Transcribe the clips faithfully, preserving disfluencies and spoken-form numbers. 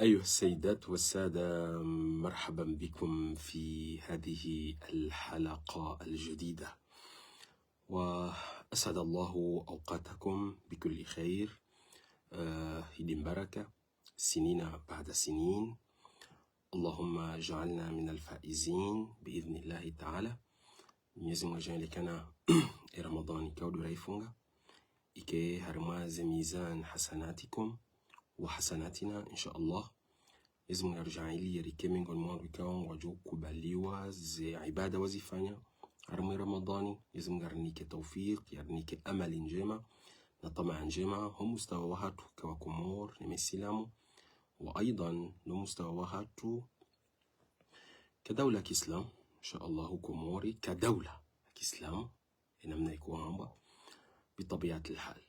أيها السيدات والسادة، مرحبا بكم في هذه الحلقة الجديدة، وأسعد الله أوقاتكم بكل خير. آه، عيد مبارك، سنين بعد سنين. اللهم اجعلنا من الفائزين بإذن الله تعالى. Mwenyezi Mungu ajaanlie kana e Ramadhani ikao ndo raifunga ike harimwa ze mizan hasanatikum wa hasanatina, insha Allah. Mwenyezi Mungu ajaanlie rike miongoni mwa wandru ikao ngwadjo kubaliwa ze ibada wazifanya harimwa e Ramadhani. Mwenyezi Mungu arinike taufik, yarinike amali njema na tamaa njema ho mustawa wahatru ka wa Komori ne mesilamu, wa aidhan no mustawa wahatru ka daula ya kiislamu, insha Allahu, Komori ka daula ya kiislamu, e namna iko hamba, bitabiatil hal.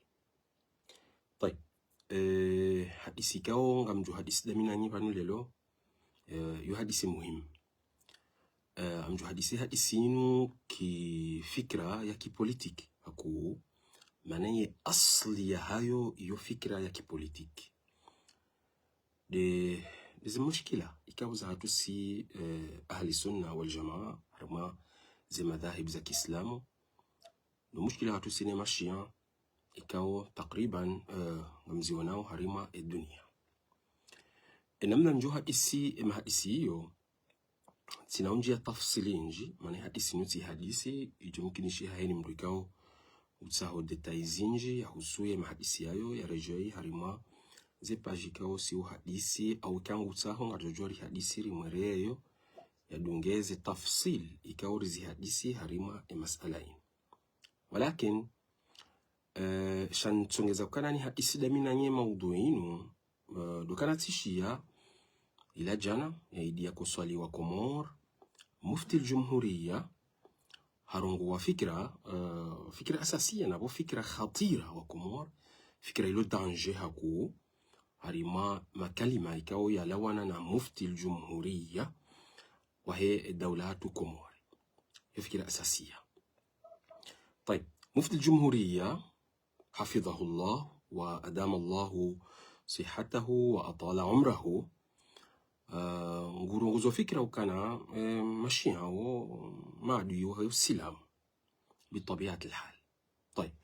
Tayib. Eh, hadisi ikao ngamdjo hadisi dami nanyi pvanu leo, eh, yo hadisi muhimu. Eh, ngamdjo hadisi hadisi inu kifikira ya kipolitiki, haku mana ye asli yahayo iyo fikira ya kipolitiki. Nde, nde ze mushkila ikao zahatru si, eh, Ahli Sunna wal Jamaa, harimwa ze madhahib za kiislamu. Ndo mushkila hatru si ne mashia ikao takriban, eh, ngamzionao harimwa e dunia. E namna ndjo hadisi e mahadisi iyo, tsina undjia tafsili ndji, mana hadisi nutsi hadisi, idjo mkinishiha heni mndru ikao utsaho détails zindji yahusu ye mahadisi yayo, yaredjei harimwa ze page ikao si uhadisi, au ikao ngutsaho ngadjodjo rihadisi rimwereyo, yadunge ze tafsili ikao rizihadisi harimwa e masala inu. Walakin, eh, sha ntsongeza ukana nihadisi dami nanyi maudhu inu, eh, ndo ukana tsishiya ila djana, ya idi yakoswaliwa Komori, Mufti al-Jumhuriya harongowa fikira, eh, fikira asasiya, napvo fikira khatira wa Komori, fikira ilo danger haku, harimwa makalima ikao yalawana na Mufti al-Jumhuriya wahe daula hatru Komori. Yo fikira asasiya. Tayib. Mufti al-Jumhuriya, hafidhahullah wa adama Allahu sihhatahu wa atwala umrahu, ah, ngurongozo fikira ukana, eh, mashia wo maadui wa usilamu, bitabiatil hal. Tayib.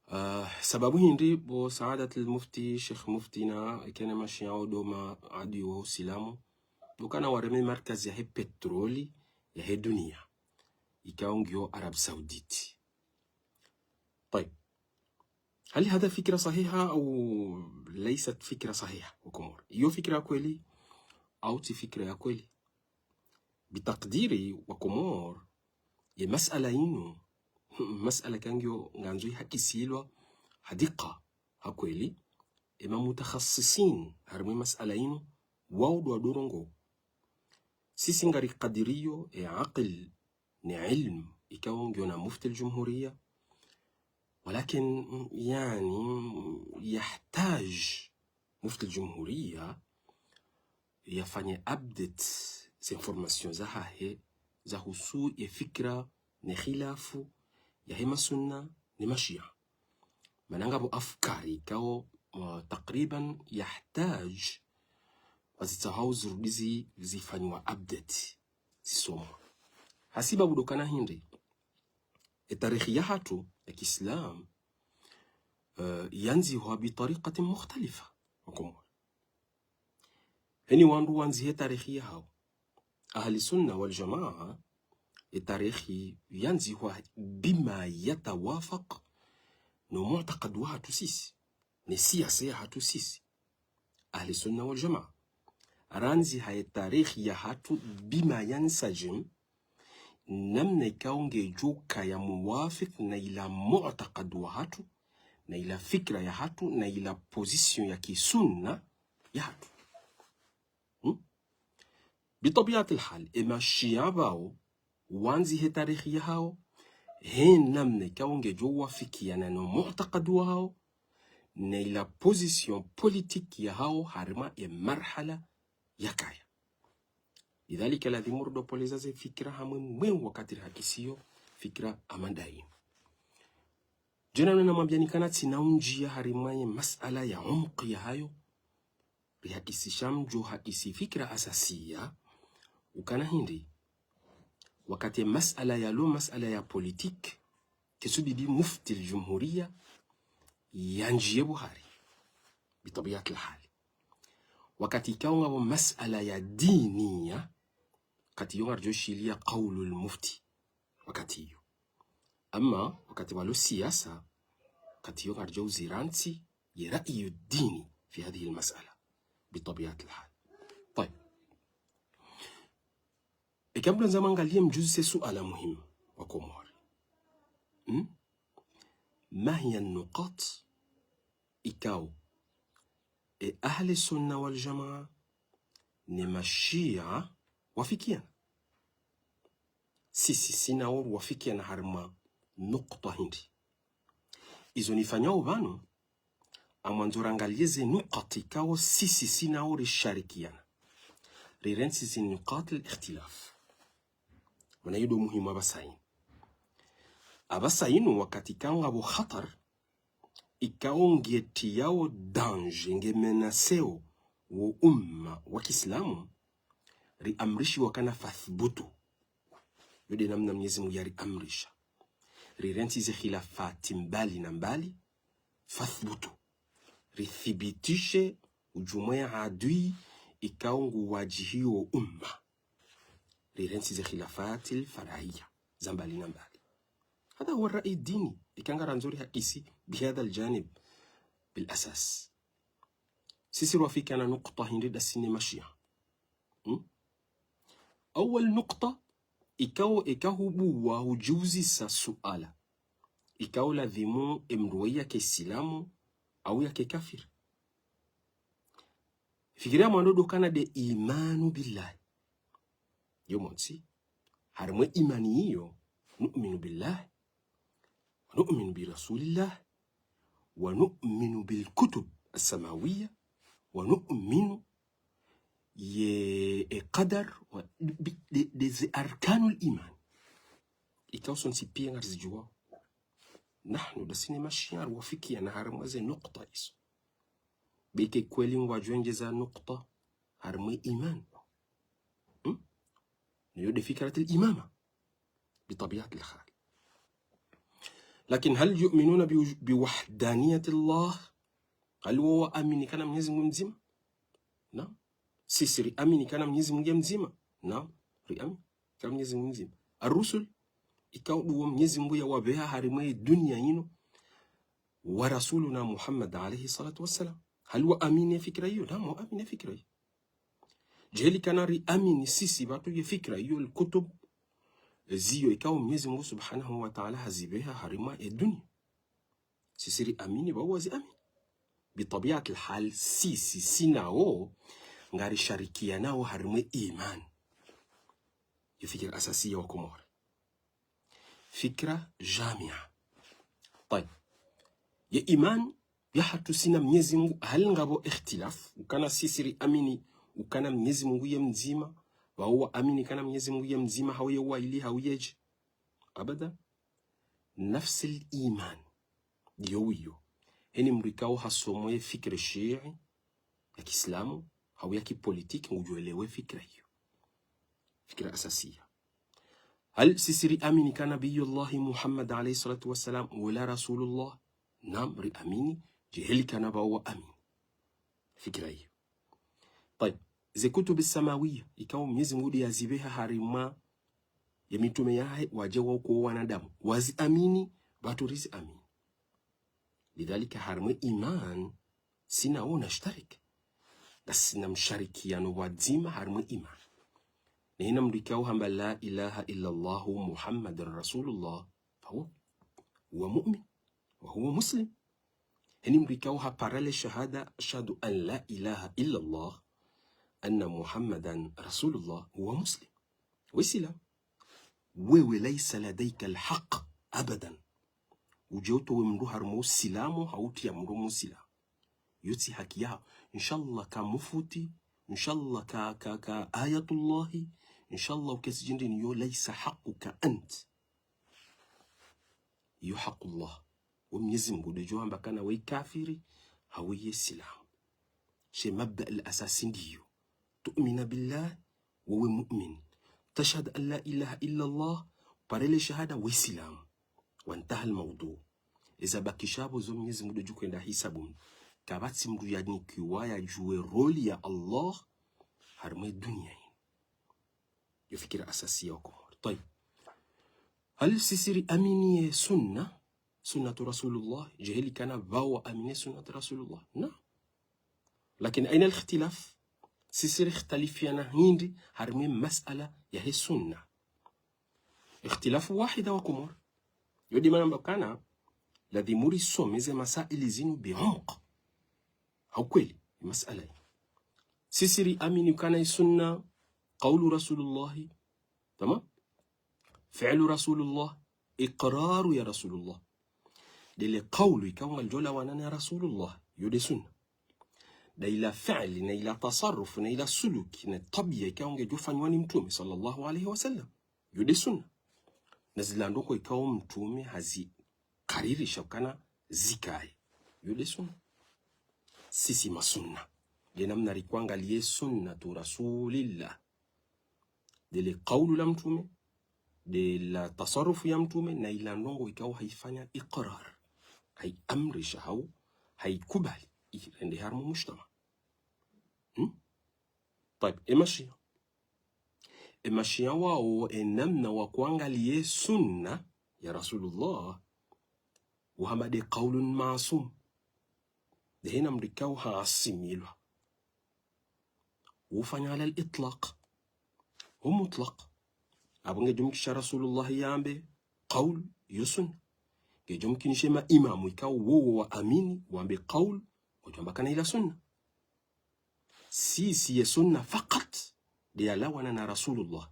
Ah, sababu hindri bo Saadatil Mufti, Sheikh Mufti na ikene mashia wo ndo maadui wa usilamu, ndo ukana wareme markazi yahe petroli yahe dunia, ikao ngiyo Arabie Saoudite. Tayib. هل هذا فكرة صحيحة أو ليست فكرة صحيحة wa Komori? Iyo fikira ya kweli au tsi fikira ya kweli? Bitakdiri wa Komori, ye masala inu, masala ikao ngiyo ngandzo ihadisilwa ha dikka ha kweli, e mamutakhassisin harimwa e masala inu, wao ndo wadjo rongoa. Sisi ngarikadiriyo e aqil ne ilmu ikao ngiyo na Mufti al-Jumhuriya, walakin, mm, yani, mm, yahtaj Mufti al-Jumhuriya yafanye update ze information zahahe zahusu ye fikira ne khilafu yahe masunna ne mashia. Mana ngapvo afkari ikao, uh, takriban yahtaj wazitsahao zirudi zi-, zifanyiwa update, zisomwa. Hasibabu ndo ukana hindri, e tarikhi yahatru ya kiislamu, eh, yandzihwa bitariqatin mukhtalifa wa Komori. Heni wandru wandzihe tarikhi yahao. Ahli Sunna wal Jamaa, e tarikhi yandzihwa bima yatawafaq no mu'taqad wahatru sisi, ne siyasa yahatru sisi Ahli Sunna wal Jamaa. Randziha ye tarikhi yahatru bima yansajim, namna ikao ngedjo kaya muwafiq na ila mu'taqad wahatru, na ila fikira yahatru, na ila position ya kisunna yahatru. Hmm? Bitabiatil hal, e mashia pvao wandzihe tarikhi yahao he namna ikao ngedjo wafikiana no mu'taqad wahao, na ila position politique yahao harimwa e marhala yakaya. Lidhalika, ladhimu ridopoleza ze fikira hamwe mwe wakati rihadisiyo fikira hama ndayi. Djana nuna mwambiani ukana tsina undjia harimwa ye masala ya umq yahayo, Rihadisi sha mdjo hadisi fikira asasiya, ukana hindri, wakati masala yalo, masala ya politique, ketsubidi mufti al-jumhuriya yandjiye buhari, bitabiati lhali. Wakati ikao ngapvo masala ya diniya, wakati iyo ngaridjo shiliya qawlu al-mufti, wakati iyo. Ama wakati walo siyasa, wakati iyo ngaridjo uzira ntsi ye ra'yu dini fi hadhihi al-mas'ala, bitabiati lhali. Tayib. Eka mdru ndzama ngaliye mdjuzise suala muhimu wa Komori. Hmm? Ma hiya nuqat ikao e ahli sunna wal jamaa ne mashia wafikiana? Sisi sinawo wafikiana harimwa nukta hindri? Izo nifanyao pvanu, amwandzo rangaliye ze nukati ikao sisi sinawo risharikiana. Rirentsi zi nuqat al-ikhtilaf. Mana iyo ndo muhimu apvasa inu. Apvasa inu wakati ikao ngapvo khatar, ikao ngetiyao danger, nge menaceo wo umma wa kiislamu, riamrishiwa kana fathbutu. Iyo nde namna Mnyezi Mungu yariamrisha. Rirentsi ze khilafati mbali na mbali, fathbutu. Rithibitishe udjumwe adui ikao nguwadjihiyo umma. Rirentsi ze khilafati al-far'iyya, za mbali na mbali. Hadha huwa ar-ra'y ad-dini, ika ngarandzo rihadisi bihadha al-janib bil asas. Sisi rwafikiana nukta hindri ndasi ne mashia? Hmm? Awal nukta, ikao eka hubuwa hudjiuzisa suala, ikao ladhimu emdru waye yake islamu au yake kafiri. Fikira mwando ndo kana nde imanu billahi. Yo montsi, harimwa imani iyo, nu'minu billahi, wa nu'minu bi rasulillah, wa nu'minu bil kutub as-samawiyya, wa nu'minu ye, e qadar, wa, bi, nde, nde ze arkanul iman. Ikao sontsi piya ngarizidjuwa. Nahnu ndasi ne mashia rwafikiana harimwa ze nukta izo. Be ike kweli ngwadjo ndjeza nukta harimwa iman. Hmm? Niyo nde fikrat al-imama. Bitabiati lhali. Lakin hal yu'minuna bi, bi wahdaniyati Allah? Hali wo waamini kana Mnyezi Mungu mdzima? Naam. Sisi riamini kana Mnyezi Mungu ye mdzima? Naam. Riamini kana Mnyezi Mungu mdzima. Ar-rusul, ikao ndo wo Mnyezi Mungu yawapveha harimwa ye duniya inu, wa rasuluna Muhammad alayhi salatu wassalam. Hali waamini ye fikira iyo? Naam, waamini ye fikira iyo. Djeli kana riamini sisi pvatsu ye fikira iyo, al-kutub, ziyo ikao Mnyezi Mungu subhanahu wa ta'ala hazipveha harimwa ye duniya. Sisi riamini, pvao waziamini. Bitabiati lhali sisi sinawo ngarisharikianao harimwa iman. Yo fikira asasiya wa Komori. Fikira jamia. Tayib. Ye iman yahatru sina Mnyezi Mungu, hali ngapvo ikhtilaf, ukana sisi riamini ukana Mnyezi Mungu ye mdzima, pvao waamini kana Mnyezi Mungu ye mdzima, hau ye wa ili, hau yedje? Abada. Nafsi al-iman. Ndiyo wiyo. Heni mdru ikao hasomo ye fikira shia ya kiislamu, hau ya kipolitiki, ngudjo elewa fikira iyo. Fikira asasiya. Hali sisi riamini kana Nabiyullahi Muhammad alayhi salatu wassalam wola Rasulullah? Naam, riamini, djeli kana pvao waamini. Fikira iyo. Tayib. Ze kutubi samawiya, ikao Mnyezi Mungu nde yazipveha harimwa ye mitume yahe, wadja wao kwa wanadamu. Waziamini, pvatsu riziamini. Lidhalika harimwa iman, sinawo nashtarik. Ngasina msharikiano pvwadzima harimwa iman. Na hena mdru ikao hamba la ilaha illa Allahu Muhammadur Rasulullah, fahuwa, huwa mu'min, wa huwa muslim. Heni mdru ikao hapara le shahada, ashhadu an la ilaha illa Allah, anna Muhammadan Rasulullah, huwa muslim. Wesilamu. Wewe laysa ladayka al-haqq abadan. Udje utowe mdru harimwa usilamu, hau utriya mdru mu usilamu. Iyo tsi haki yaho. Inshallah ka mufti, inshallah ka, ka, ka ayatullahi, inshallah uketsi djindri ni yo, laysa haqquka ant. Iyo haqqullah. Wo Mnyezi Mungu nde djo hamba kana we kafiri, hau we silamu. She mabda al asasi ndiyo. Tu'mina billah, wewe mu'min. Tashhad an la ilaha illa Allah, parele shahada we silamu. Wantaha al mawdu. Eza bakisha pvo zo Mnyezi Mngu ndo djo hwenda hisabu. Kapvatsi mndru yanikiwa yadjuwe roli ya Allah, harimwe dunia ini. Yo fikira asasiya wa Komori. Tayib. Hal sisi ri amini ye sunna, sunnatu Rasulullah, djeheli kana pvao amini sunnatu Rasulullah? Na. Lakin aina al-ikhtilaf? Sisi ri ikhtalifiana hindri harimwe masala yahe sunna? Ikhtilafu wahida wa Komori. Yo de mana mba kana, ladhimu risome ze masaili zinu bi umq. Ha ukweli, masala yi. Sisi ri amini kana i sunna, qawlu Rasulullahi, tamam? Fi'lu Rasulullah, iqraru ya Rasulullah. De le qawlu ikao ngalidjo lawana na Rasulullah, yo de sunna. Da ila fi'li, na ila tasarruf, na ila suluki, na tabiya ikao ngedjo fanywa ni Mtrume, sallallahu alayhi wa sallam. Yo de sunna. Na zila ndrongoo ikao Mtrume hazikaririsha ukana zikaye. Yo de sunna. Sisi masunna. De namna rikwangaliye sunnatu Rasulillah. De le qawlu la Mtrume, de la tasarrufu ya Mtrume, na ila ndrongoo ikao hayifanya iqrar. Hayiamrisha hau, hayikubali. Irende harimwe mujtama. Hmm? Tayib, e mashia. E mashia wao, e namna wakwangaliye sunna ya Rasulullah, wahamba de qawlun ma'sum. De hena mndru ikao haasimilwa. Wofanya ala al-itlaq. Ho mutlaq. Apvo ngedjo mkinisha Rasulullah yambe qawl yo sunna. Ngedjo mkinisha ma imamu ikao wowo waamini, wambe qawl, ngodjo amba kana ila sunna. Sisi ye sunna fakat, de yalawana na Rasulullah.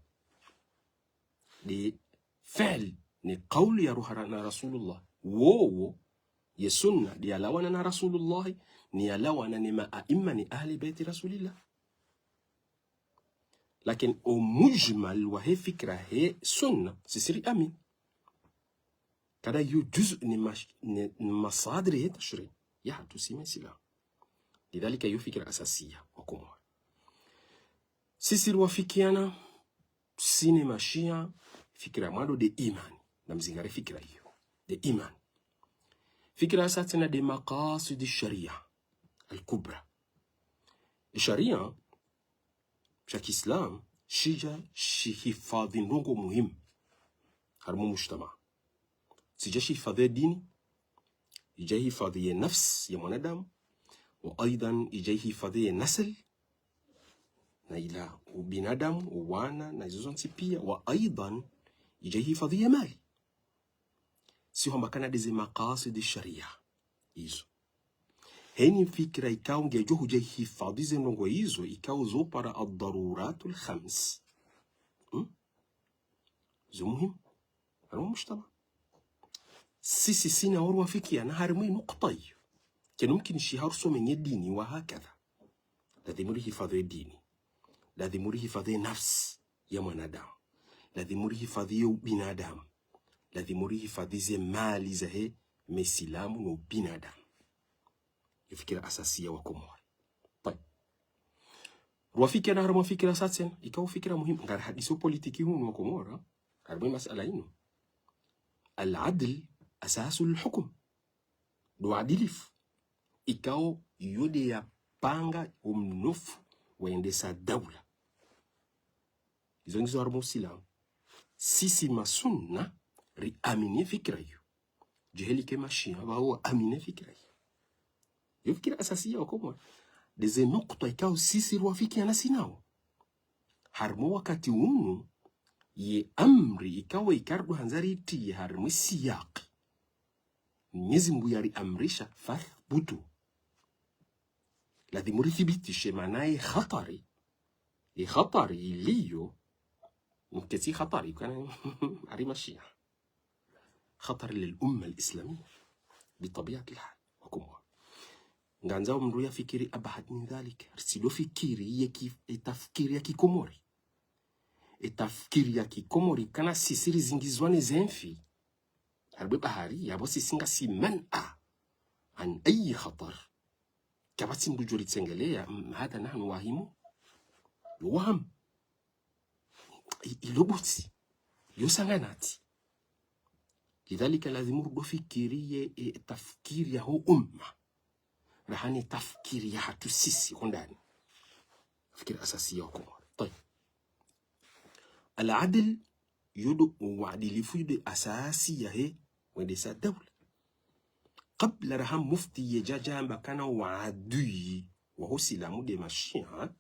De fi'l, ni qawli ya ruhara na Rasulullah. Wowo, ye sunna, de yalawana na Rasulullah, ni yalawana ni ma aimma ni ahli bayti Rasulillah. Lakin o mujmal wahe fikira he sunna, sisi ri amini. Kana yo juzu ni mash-, ni, ni masadri he tashri. Yahatru si mesilamu. Lidhalika yo fikira asasiya wa Komori. Sisi riwafikiana, sisi ne mashia, fikira mwando de imani. Na mzingare fikira iyo. De imani. Fikira sa tsena de maqasid sharia al-kubra. Sharia sha kiislamu, shidja shihifadhi ndrongoo muhimu harimwe mujtama. Shidja shihifadhi ye dini, idja ihifadhi ye nafsi ya mwanadamu, wa aidan idja ihifadhi ye nasl, na ila ubinadamu, uwana, na izo zontsi pia, wa aidan idja ihifadhi ye mali. Si hwamba kana de ze maqasid sharia izo. Heni fikira ikao ngedjo hudja ihifadhi ze ndrongoo izo, ikao zo para ad-daruratul khams. Hmm? Zo muhimu. Harimwe mujtama. Sisi sisi na wao riwafikiana harimwe nukta iyo. Kayina mkinishiha rusome nye dini wa hakadha. Ladhimu rihifadhi ye dini. Ladhimu rihifadhi ye nafsi ya mwanadamu. Ladhimu rihifadhi ye ubinadamu. Ladhimu rihifadhi ze mali zahe mesilamu no ubinadamu. Yo fikira asasiya wa Komori. Tayib. Riwafikiana harimwe fikira sa tsena, ikao fikira muhimu, ngari hadisi o politiki hunu wa Komori, harimwe masala inu. Al-adl asasul hukm. Ndo uadilifu. Ikao yo de yapanga umnofu wa endesa daula. Izo ngizo harimwe usilamu. Sisi masunna riamini fikira iyo. Djeheli ke mashia, pvao amini fikira iyo. Yo fikira asasiya wa Komori. De ze nukta ikao sisi riwafikiana sisi nao. Harimwe wakati unu, ye amri ikao ikao ndo handza ritiye harimwe siyaki. Mnyezi Mngu yariamrisha, fathbutu. Ladhimu rithibitishe mana ye khatari. Ye khatari iliyo, mketsi khatari, kana ari mashia. Khatari lil umma al-islamiyya. Bi tabiati al-hal. Wa Komori. Ngandzao mndru yafikiri ab'ad min dhalik. Ritsidjo fikiri ye ki-, ye tafkiri ya kikomori. Ye tafkiri ya kikomori, kana sisi rizingizwa ne ze mfi. Harimwe bahari, yapvo sisi ngasi man'a an ayi khatar. Kapvatsi mndru djo ritsengelea, mm, hata nahnu wahimu. Yo wahamu. I-, ilo butsi. Yo sanganati. Lidhalika lazimu rudo fikiri ye, e, tafkiri yaho umma. Raha ne tafkiri yahatru sisi hondani. Fikira asasiya wa Komori. Tayib. Al-adl, yo ndo uadilifu, yo nde asasi yahe wendesa daula. Kabla raha mufti yedja yamba kana uadui waho usilamu nde mashia,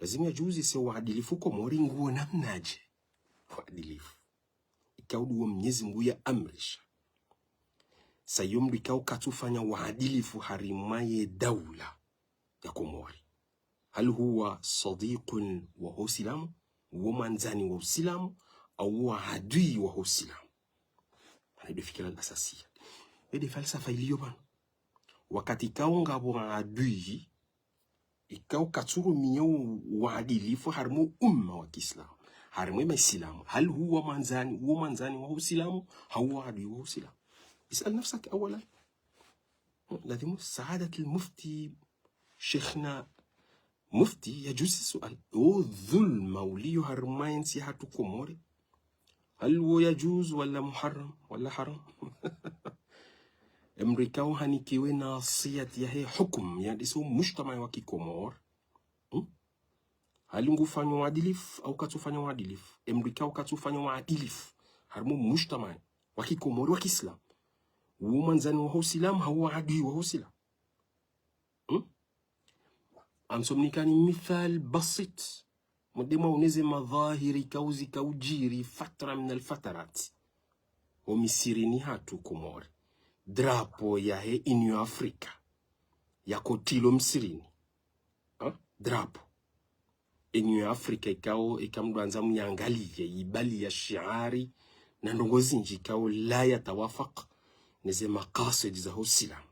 lazimu yadjuzise uadilifu Komori nguwo namnadje. Uadilifu. Ikao ndo wo Mnyezi Mngu ya amrisha. Sa yo mndru ikao katsufanya uadilifu harimwa ye daula ya Komori. Hal huwa sadiqun waho usilamu, wo mwandzani wa usilamu, au wo adui waho usilamu? Mana ndo fikira al-asasiya. Yo nde falsafa iliyo pvanu. Wakati ikao ngapvo adui, ikao katsurumiya u-, uadilifu harimwa umma wa kiislamu, harimwa ye maislamu, hal huwa mwandzani, wo mwandzani waho usilamu, hau wo adui waho usilamu? Isal nafsak awalan. Lazimu saadatil mufti, sheikhna mufti, yadjuzise sual. Wo dhulma uliyo harimwa yentsi yahatru Komori, hal wo yajuzu wala muharram, wala haram? Emndru ikao hanikiwe nasiyati yahe hukumu, yandese wo mujtamaa wa kikomori. Hmm? Hal ngufanyo uadilifu, au katsufanya uadilifu? Emndru ikao katsufanya uadilifu harimwa wo mujtamaa wa kikomori wa kiislamu, wo mwandzani waho usilamu, hau wo adui waho usilamu? Hmm? Antsomnikani mithal basit. Mdemwa uneze madhahiri kauzi kaudjiri fatra min al-fatarat. Ho misirini hatru Komori. Drapo yahe Union Africa. Yakotilo msirini. Ha? Drapo. Union Africa ikao, ika mndru andza mnyangaliye, ibali ya shiari, na ndrongo zindji ikao la yatawafak neze makaswidi zaho usilamu.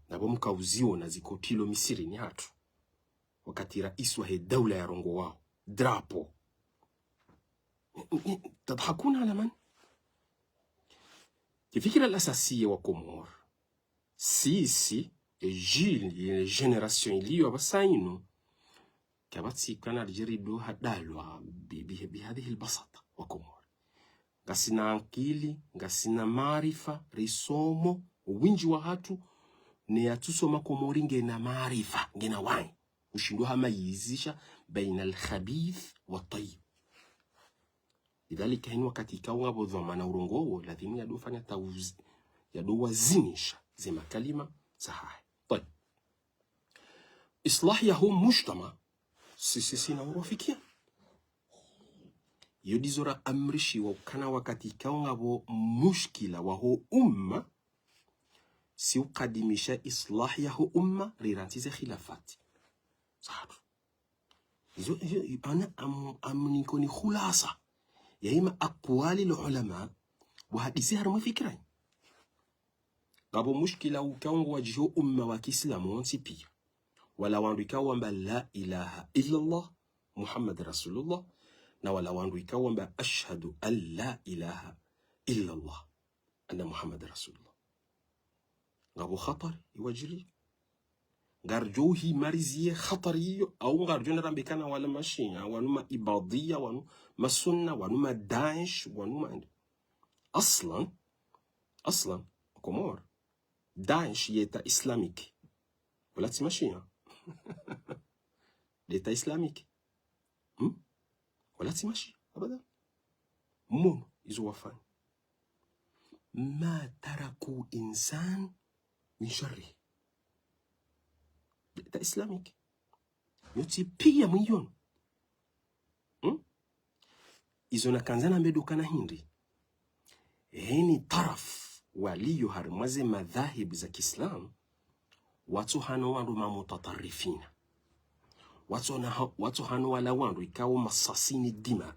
Na pvo mkauziona zikotilo misirini hatru. Wakati raisi wahe daula yarongowao. Drapo. Tadhakuna ala man? Ye fikira al-asasiya wa Komori. Sisi, e jil, e génération iliyo apvasa inu, kapvatsi kana ridjeri ndo hadalwa bi, bi, bi hadhihi al-basata wa Komori. Ngasina ankili, ngasina maarifa, risomo, owindji wahatru, ne yatsusoma Komori ngena maarifa, ngena wayi. Ushindo hamayizisha baina al-khabith wa tayyib. Lidhalika hini wakati ikao ngapvo dhwamana urongowo, lazimu yadofanya tawuz-, yadowazinisha ze makalima zahahe. Tayib. Islah yaho mujtamaa, sisi sina urofikia. Yo ndizo raamrishiwa ukana wakati ikao ngapvo mushkila waho umma, si ukadimisha islah yaho umma, rirantize khilafati zahatru. Izo, izo, ana am-, amnikoni khulasa ya ima aqwali al-ulama, wahadisi harimwa fikira. Ngapvo mushkila ukao ngwadjiho umma wa kiislamu wontsi pia. Wala wandru ikao wamba la ilaha illa Allah, Muhammad Rasulullah, na wala wandru ikao wamba ashhadu an la ilaha illa Allah, anna Muhammad Rasulullah. Ngapvo khatwari iwadjiri. Ngaridjo uhimariziye khatwari iyo, au ngaridjo narambe kana wala mashia, wanu ma ibadhia, wanu masunna, wanu ma Daesh, wanu ma, aslan, aslan, Komori, Daesh ye État islamique. Wala tsi mashia. L'État islamique. Hmm? Wala tsi mashia, abadan. Mono, izo wafanya. Ma taraku insan min sharri. L'État islamique. Nyontsi pia mwiyono. Hmm? Izo nakandza nambe ndo ukana hindri. Heni taraf waliyo harimwa ze madhahib za kiislamu, watso hano wandru mamutatarifina. Watso na ha-, watso hano wala wandru ikao masasini dima.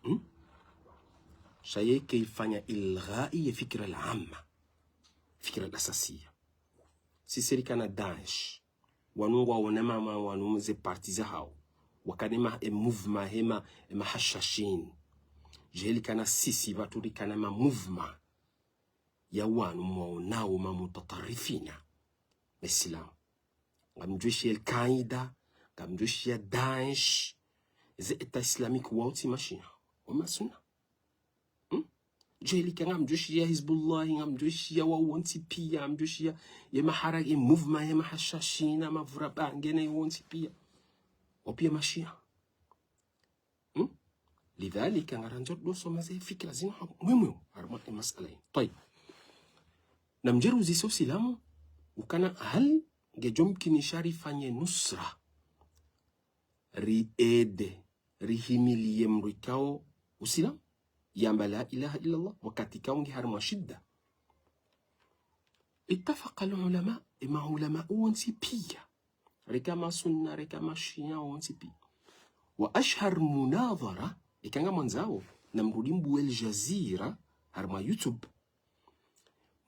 Hmm? Sha yeke ifanya ilghai ye fikira al-amma. Fikira al-asasiya. Sisi rikana Daesh. Wanu ngwaona mama, wanu ze parti zahao. Wakana ma, e mouvement, hema, e mahashashin. Djeli kana sisi, pvatsu rikana ma mouvement ya wanu mwaonao Maislamu. Ngamdjoshiya Al-Qaida, ngamdjoshiya Daesh, ze État Islamique wontsi mashia, wo masunna. Hmm? Djeli ka ngamdjoshiya Hizbullah, ngamdjoshiya wo wontsi piya, ngamdjoshiya ye maharaka, ye mouvement, ye mahashashina, mavura bange na ye wontsi piya. Wo piya mashia. Hmm? Lidhalika, ngarandzo ridosoma ze fikira zinu ha mwemwe, harumwa ye masala yinu. Tayib. Namdje ruzise Usilamu, ukana hal ngedjo mkinisha rifanye nusra, riede, rihimiliye mdru ikao Usilamu, yamba la ilaha illa Allah, wakati ikao nge harumwa shida. Ittafaqa al-ulama, ye maulama wontsi piya. Reka masunna, reka mashia wontsi piya. Wa ashhar munadhara, eka ngamwandzao, namrudi mbuwe Al Jazeera, harumwa YouTube.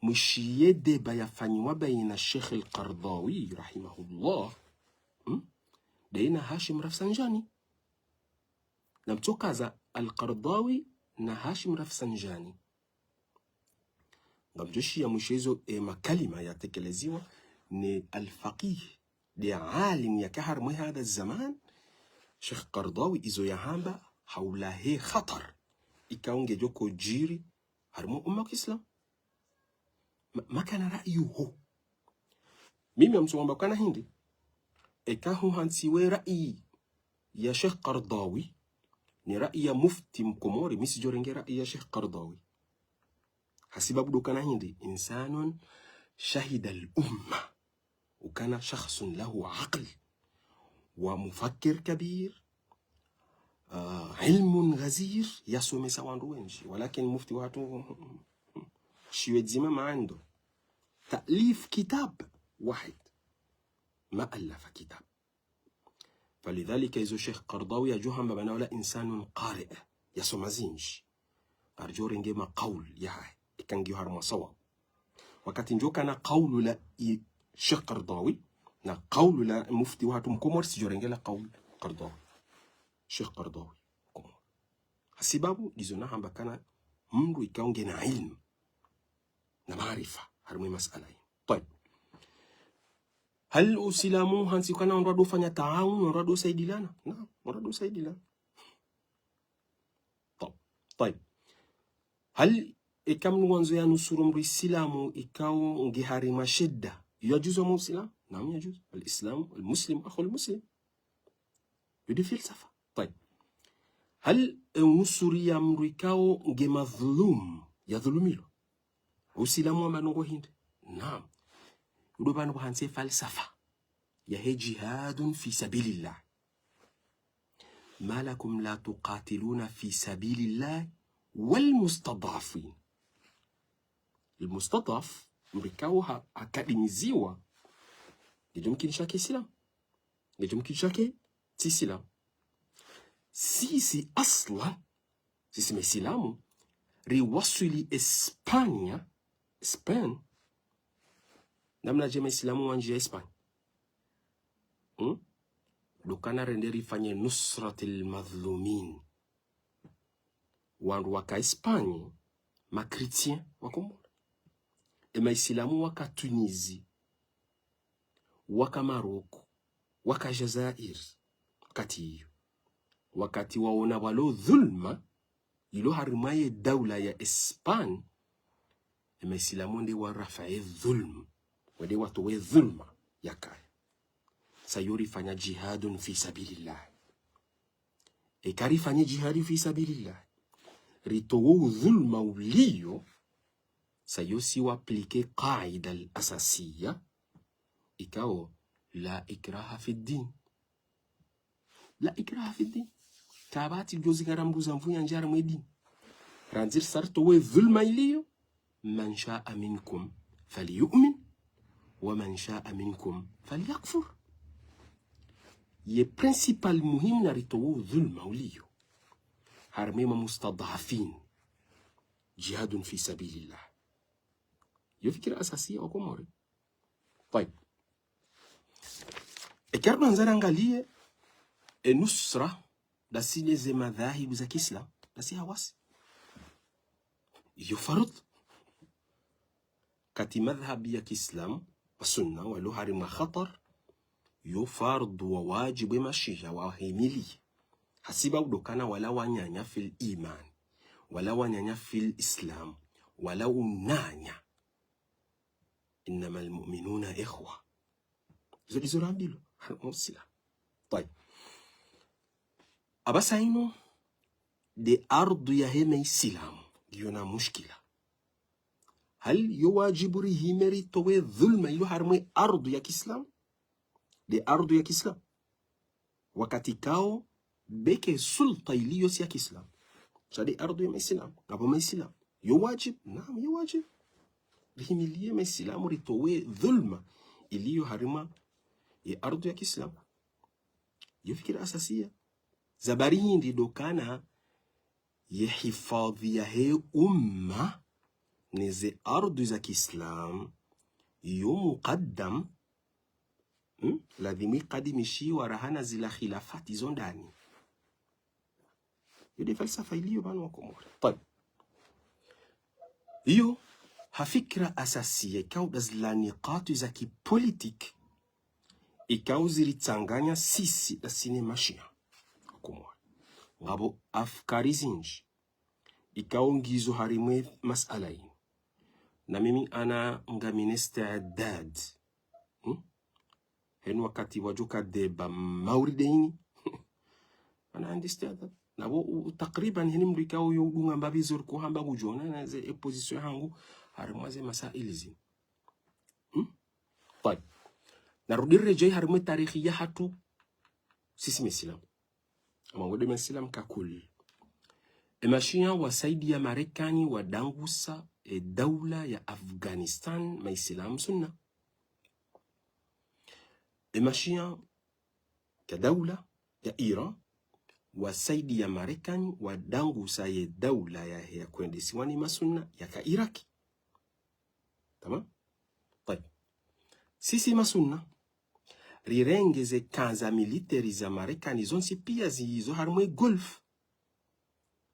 Mwishiye débat yafanyiwa bayina Sheikh Al-Qaradawi, rahimahullah, hmm? Daye na Hashim Rafsanjani. Namtsokaza Al-Qaradawi na Hashim Rafsanjani. Ngamdjoshiya mwishiye zo ye makalima yatekeleziwa ne al-faqih, nde alim yaka harumwa hadha zaman, Sheikh Qaradawi, izo yahamba, hawula he khatar ikao ngedjo kodjiri harumwa umma wa Kiislamu. Ma-, makana ra'yi ho. Mimi ngamtsohamba kana hindri, eka huhantsiwe ra'yi ya Sheikh Qaradawi, ne ra'yi ya mufti Mkomori, mi tsidjorenge ra'yi ya Sheikh Qaradawi. Hasibabu ndo ukana hindri, insanun shahida al-umma. Ukana shakhsun lahu aql. Wa mufakkir kabir. Ah, ilmun ghazir. Yasomesa wandru wendji. Walakin mufti wahatru, shiwe dzima ma عنده تأليف كتاب واحد. ما ألف كتاب. Falidhalika izo Sheikh Qaradawi yadjohamba bana wala insanun qari', yasoma zindji. Ngaridjorenge ma kaul yahahe, eka ngiyo harumwa sawab. Wakati ndjokana kaulu la i Sheikh Qaradawi, na kaulu la mufti wahatru Mkomori, tsidjorenge la kaulu Qaradawi. Sheikh Qaradawi, Mkomori. Hasibabu, ndizo nahamba kana mndru ikao ngena ilmu na maarifa harumwa ye masala yinu. Tayib. Hal Usilamu hantsi ukana wandru wadofanya taawun, wandru wadosaidilana? Naam, wandru wadosaidilana. Tayib. Tayib. Hal eka mndru ngwandzo yanusuru mndru Isilamu ikao nge harumwa shida, yajuzu harumwa Usilamu? Naam, yajuzu. Al-Islamu, al-Muslim, akhul Muslim. Yo nde filsafa. Tayib. Hal, e, unusuriya mndru ikao nge madhulum, yadhulumilwa? Usilamu wamba ndrongoo hindri? Naam. Ndo pvanu pvahantsi falsafa yahe jihadun fi sabilillah. ما لكم لا تقاتلون في سبيل الله والمستضعفين. Al-mustad'af, mndru ikao ha-, hakadimiziwa, ngedjo mkinisha ke Isilamu. Ngedjo mkinisha ke tsi Isilamu. Sisi aslan, sisi Maisilamu, riwaswili Espanya, Espagne, namnadje Maisilamu wandjiya Espagne? Hmm? Ndo ukana rende rifanye nusratil madhlumin. Wandru waka Espagne, ma chrétiens wa Komori. Ye Maisilamu waka Tunisie, waka Maroc, waka Jazair, wakati iyo. Wakati waona walo dhulma, ilo harumwa ye daula ya Espagne, ye Maisilamu wende warafa ye dhulma, wende watowe dhulma yakaya. Sa iyo rifanya jihadun fi sabilillah. Eka rifanye jihadi fi sabilillah, ritowe udhulma uliyo, sa iyo si wa appliquer qaida al-asasiya, ikao, la ikraha fi ddin. La ikraha fi ddin. Kapvatsi djo zingara mndru za mvunya ndjara mwe dini. Randzi risa ritowe dhulma iliyo, من شاء منكم فليؤمن ومن شاء منكم فليكفر. Ye principal muhimu na ritowe udhulma uliyo harumwa ye ma mustad'afin. Jihadun fi sabilillah. Yo fikira asasiya wa Komori. Tayib. Eka ridjo andza rangaliye, e nusra, ndasi ne ze madhahibu za Kiislamu, ndasi hawasi. Yo farudhu. Kati madhhabi ya Kiislamu, Masunna walo harimwa khatar, yo fardhu wa wajibu ye mashia wahimiliye. Hasibabu ndo ukana wala wananya fil iman, wala wananya fil islam, wala unanya. إنما المؤمنون إخوة. Izo ndizo rambilwa harimwa usilamu. Tayib. Apvasa inu nde ardhu yahe maisilamu ngiyo na mushkila. Hal yo wajibu rihime ritowe dhulma ilo harimwa ye ardhu ya kiislamu? Nde ardhu ya kiislamu. Wakati ikao beke sulta iliyo si ya kiislamu. Sha nde ardhu ya maisilamu. Ngapvo maisilamu. Yo wajibu, naam, yo wajibu. Rihimiliye maisilamu ritowe dhulma iliyo harimwa ye ardhu ya kiislamu. Yo fikira asasiya. Sababu hindri ndo ukana ye hifadhi yahe umma neze ardhu za kiislamu yo mukaddam, hmm? Ladhimu ikadimishiwa raha na zila khilafati zo ndani. Yo nde falsafa iliyo pvanu wa Komori. Tayib. Iyo, ha fikira asasiya ikao nda zila nikati za kipolitiki, ikao ziritsanganya sisi ndasi ne mashia wa Komori. Ngapvo afkari zinji ikao ngizo harimwa ye masala inu. Na mimi ana ngamina istiadad. Hmm? Heni wakati wadjoka deba mauri deini. Ana andi istiadad. Na pvo u-, takriban heni mdru ikao yo udunga mbapvi zo riko hamba ngudjo ona na ze e position yahangu harimwa ze masaili zinu. Hmm? Tayib. Narudi riredjei harimwa ye tarikhi yahatru sisi maisilamu. Ama wo nde maisilamu kakuli. E mashia wasaidiya Marekani wadangusa e daula ya Afghanistan, maisilamu sunna. E mashia ka daula ya Iran wasaidiya Marekani wadangusa ye daula yahe ya kwendesiwa ni masunna yaka Iraki. Tamam? Tayib. Sisi masunna, rirenge ze camp za militaire za Marekani zontsi pia zizo harimwa ye Golfe.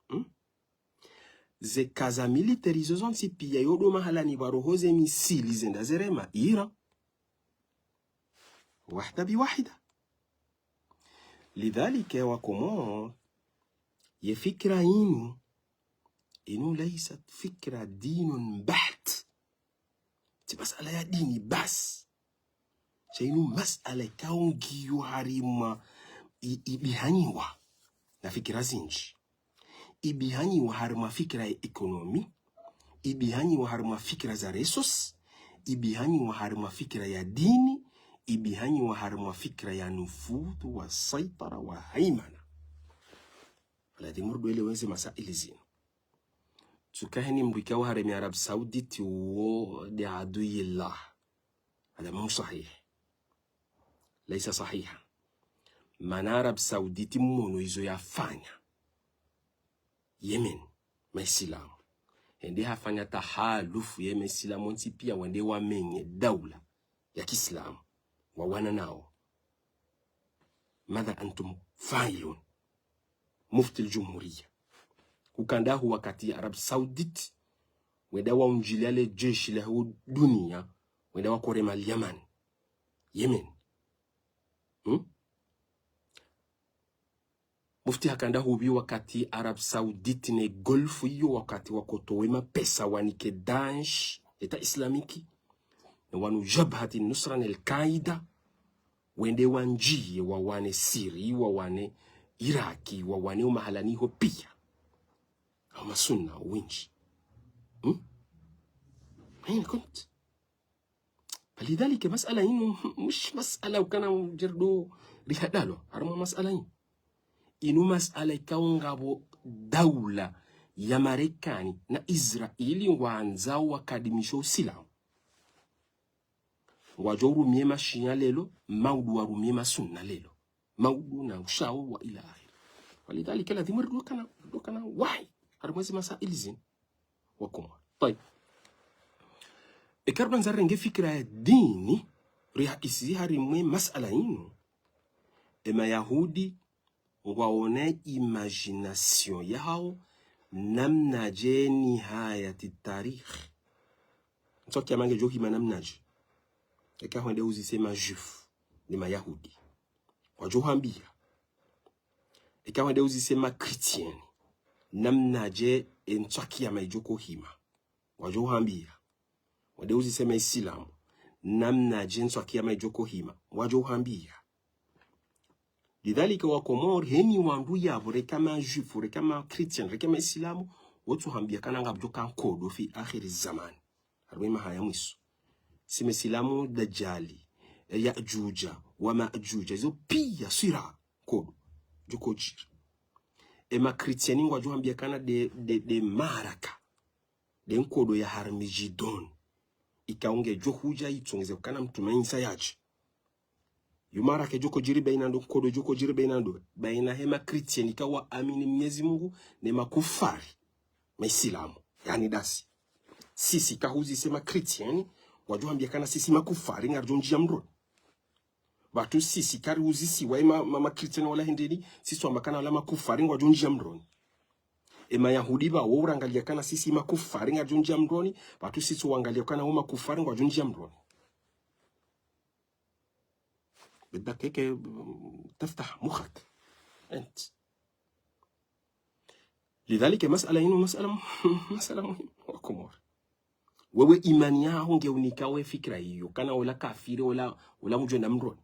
Hmm? Ze camp za militaire izo zontsi pia yo ndo mahalani pvwa roho ze misili zenda zerema Iran. Wahda bi wahda. Lidhalika wa Komori, ye fikira inu, inu laysat fikra dinun baht. Tsi masala ya dini basi. Sha inu masala ikao ngiyo harimwa i-, ibihanyiwa na fikira zinji. Ibihanyiwa harimwa fikira ya ekonomi, ibihanyiwa harimwa fikira za ressources, ibihanyiwa harimwa fikira ya dini, ibihanyiwa harimwa fikira ya nufudhu wa saitara wa haimana. Ladhimu ridwele wenze masaili zinu. Tsuka heni mdru ikao hareme Arabie Saoudite wo nde adui llah. Hada mu sahih. Laysa sahiha. Mana Arabie Saoudite mmono izo yafanya Yemen, maisilamu. Hende hafanya tahalufu ye maisilamu wontsi pia wende wamenye daula ya kiislamu. Wawana nao. ماذا أنتم فاعلون؟ Mufti al-Jumhuriya. Ukana hu wakati Arabie Saoudite wenda waundjilia le jeshi la hu dunia, wenda wakorema Yaman. Yemen. Hmm? Mufti hakana hupvi wakati Arabie Saoudite ne Golfe iyo wakati wakotowe mapesa wanike Daesh, État Islamique, ne wanu Jabhat al-Nusra ne Al-Qaida, wende wandjiye wawane Syrie, wawane Iraki, wawane umahalani ho pia. Hama sunna wendji. Hmm? Haina kunt. Falidhalika masala inu, mush masala ukana mjerdo rihadalo, harumwa masala inu. Inu masala ikao ngapvo daula ya Marekani na Israeli ngwandzao wakadimisho usilamu. Ngwadjo urumie mashia leo, maudu warumie masunna leo. Maudu na ushao wa ila akhiri. Falidhalika ladhimu ridokana, ridokana wahi. Harumwa zi masaili zinu. Wakomori. Tayib. Eka ridondza rirenge fikira ya dini, riha isizi harumwa masala inu. E Mayahudi, ngwaona imagination yahao, namnadje nihayati tarikh. Ntsu kiama ngedjo hima namnadje. Eka hwende uzise ma juifs, ne mayahudi. Wadjo hwambia. Eka hwende uzise ma chrétiens, namnadje e ntswa kiyama idjo kohima. Wadjo hwambia. Hwende uzise maisilamu, namnadje e ntswa kiyama idjo kohima. Wadjo hwambia. Lidhalika wa Komori, heni wandru yapvo, reka ma juifs, reka ma chrétiens, reka maisilamu, wotsu hwambia kana ngapvodjo ka nkodo fi akhiri zamani. Harumwa e maha ya mwiso. Si maisilamu Dajali, e Yajuja, wa Majuja, izo pia swira nkodo. Djo kodjiri. E ma chrétiens ngwadjo hwambia kana nde, nde, nde maaraka. Nde nkodo ya Harmagedon. Ikao ngedjo hudja itsongeze ukana mtrume Insa yadje. Yo maaraka idjo kodjiri baina ndo, nkodo idjo kodjiri baina ndo. Baina he ma chrétiens ikao waamini Mnyezi Mungu ne makufari. Maisilamu. Yaani ndasi. Sisi kahuzise ma chrétiens, wadjo hwambia kana sisi makufari ngaridjo ndjia mroni. Pvatsu sisi kari uzisiwa e ma, ma, ma chrétiens wala hindrini, sisi wamba kana wala makufari ngwadjo ndjia mroni. E mayahudi pvawo urangalia kana sisi makufari ngaridjo ndjia mroni, pvatsu sisi wangalia kana wo makufari ngwadjo ndjia mroni. بدك هيك تفتح مخك أنت. Lidhalika masala inu masala, masala muhimu wa Komori. Wewe imani yaho nge unika we fikira iyo, kana ola kafiri, ola, ola ngudjo enda mroni.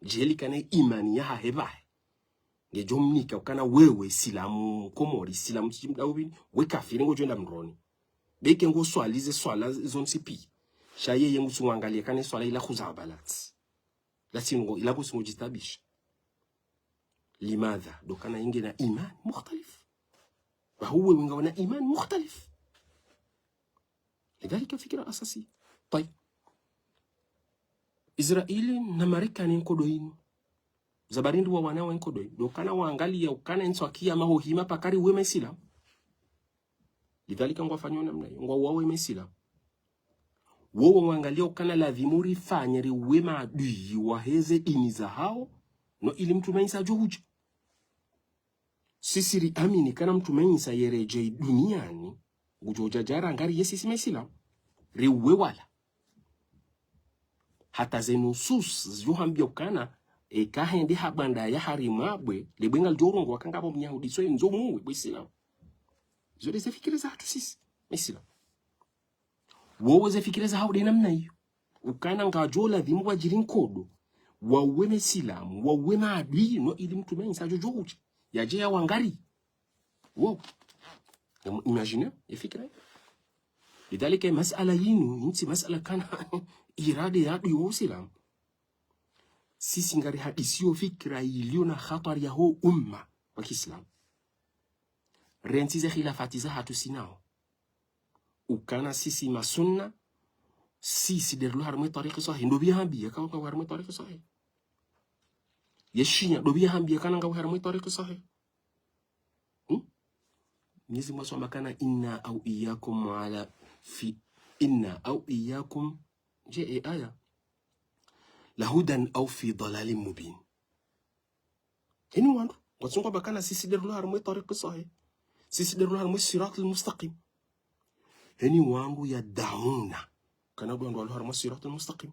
Djeli kana imani yahahe pvahe. Ngedjo mnika ukana wewe silamu Komori, silamu tsi mdaubini, we kafiri ngodjo enda mroni. Beke ngo swali ze swala zontsi pia. Sha yeye ngutsu wangalia kana swala ila khuzabalat. Latsi ngo, ila kutsi ngo djitabisha. Limadha? Ndo kana inge na iman mukhtalif. Pvahuwe winga wana iman mukhtalif. Lidhalika fikira asasi. Tayib. Israeli na Marekani nkodo inu. Zabarindi wa wana wa nkodo inu. Ndo kana wangalia ukana ntsu wa kiyama hohima pakari we maisilamu. Lidhalika ngwafanyao namna iyo, ngwauwao e maisilamu. Wowo ngwangalia ukana ladhimu rifanye riwe maadui waheze dini zahao, no ili mtrume Insa adjo hudja. Sisi riamini kana mtrume Insa yeredjei duniani, ngudjo djadjara ngari ye sisi maisilamu. Riwe wala. Hata ze nusus zidjo hambia ukana, eka hende ha bwanda ya harimwa bwe, le bwe ngalidjo rongowa kangapvo myahudi so endzo muwe bwe silamu. Zo nde ze fikira zahatru sisi maisilamu. Wowo ze fikira zahao nde namna iyo. Ukana ngadjo ladhimu wadjiri nkodo, wauwe maisilamu, wauwe maadui, no ili mtrume Insa adjo djo hudja. Yadje ya wangari. Wow. Im-, imagine, ye fikira. Lidhalika masala yinu, intsi masala kana irade ya adui wa usilamu. Sisi ngari hadisi yo fikira ilio na khatwari yaho umma wa kiislamu. Rentsi ze khilafati zahatru sinao. Ukana sisi masunna, sisi nde rilo harumwa e twariki swahihi. Ndo pvia hambia kana ngapvo harumwa e twariki swahihi. Ye shia, ndo pvia hambia kana ngapvo harumwa e twariki swahihi. Hmm? Mwenyezi Mungu aswama kana inna au iyyakum ala fi, inna au iyyakum, je, e aya. Lahudan au fi dalalin mubin. Heni wandru, ngwatsungwa pvakana sisi nde rilo harumwa e twariki swahihi. Sisi nde rilo harumwa e siratul mustaqim. Heni wandru yadauna. Kana ndo wandru walo harumwa e siratul mustaqim.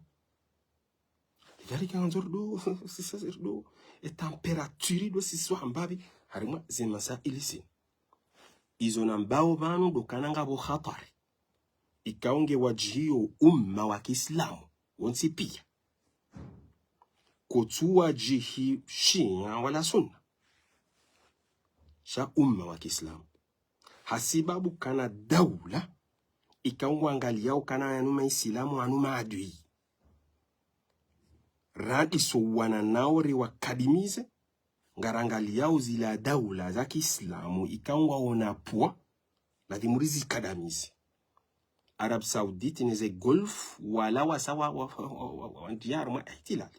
Lidhalika ngandzo rido, sisi rido, e température ndo sisi wahambapvi, harumwa ze masaili zinu. Izo nambao pvanu ndo kana ngapvo khatwari. Ikao nge wadjihio umma wa kiislamu, wontsi pia. Kotsu wadjihi shia wala sunna. Sha umma wa kiislamu. Hasibabu kana daula, ikao ngwangaliao kana yanu maisilamu anu maadui. Radiso wana nao riwakadimize, ngarangaliao zila daula za kiislamu ikao ngwaona pvwa, ladhimu rizikadamize. Arabie Saoudite neze Golfe, wala wasa wa, wa, wa, wa, wa, wa, ndiyar mwa ihtilal.